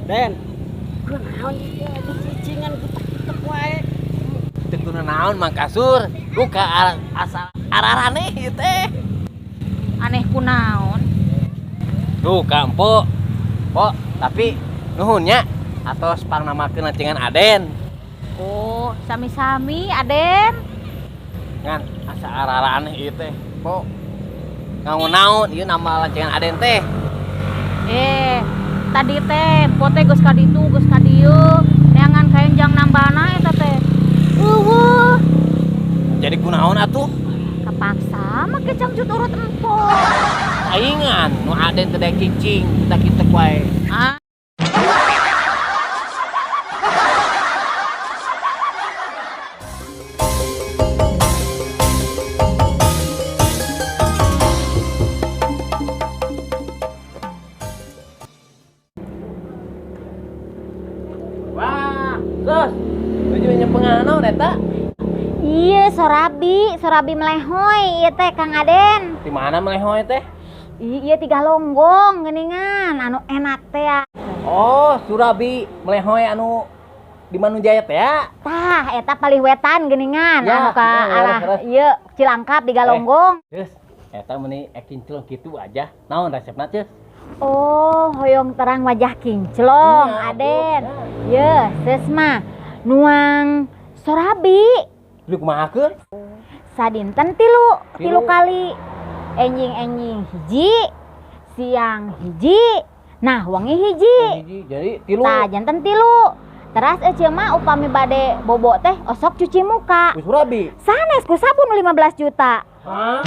Den. Kunaon ieu cicingan getek-getek wae. Teu kuna naon Mang Kasur, duka asal araraneh ieu teh. Aneh kunaon? Duka empuk. Pok, tapi nuhun nya atos pangnamakeun lancingan Aden. Oh, sami-sami Aden. Ngan asa arara aneh ieu teh. Pok. Nganggo naon ieu nama lancingan Aden teh? Tadi teh empok teh geus ka ditu, geus ka dieu. Neangan kain jang nambana eta teh. Eueuh. Jadi kunaon atuh? Kapaksa make cangcut urut empok. Aingan nu Aden teh daek cicing, kita-kita wae. Ah. Wah, terus tujuh nyepengan naon eta? Iya, sorabi melehoy ieu teh Kang Aden. Di mana melehoy teh? Iya, tiga longgong geuningan anu enak teh ya. Oh, surabi melehoy anu di Manunjaya teh ya? Tah, eta palih wetan geuningan Ya, anu ka ya, ya, arah terus. ieu Cilangkap di Galonggong. Terus, eta meuni ek kinclong kitu aja. Naon resepna, Ceus? Oh, hoyong terang wajah kinclong, Iya, Aden. betul. Ye, seus mah nuang sorabi. Lu kumaha keur? Sadinten tilu Tilu. kali. Enjing-enjing hiji, siang hiji, nah wengi hiji. Hiji, jadi tilu. Tah, janten tilu. Teras eceu mah upami bade bobo teh osok cuci muka. Ku surabi. Sanes ku sabun 15 juta. Hah?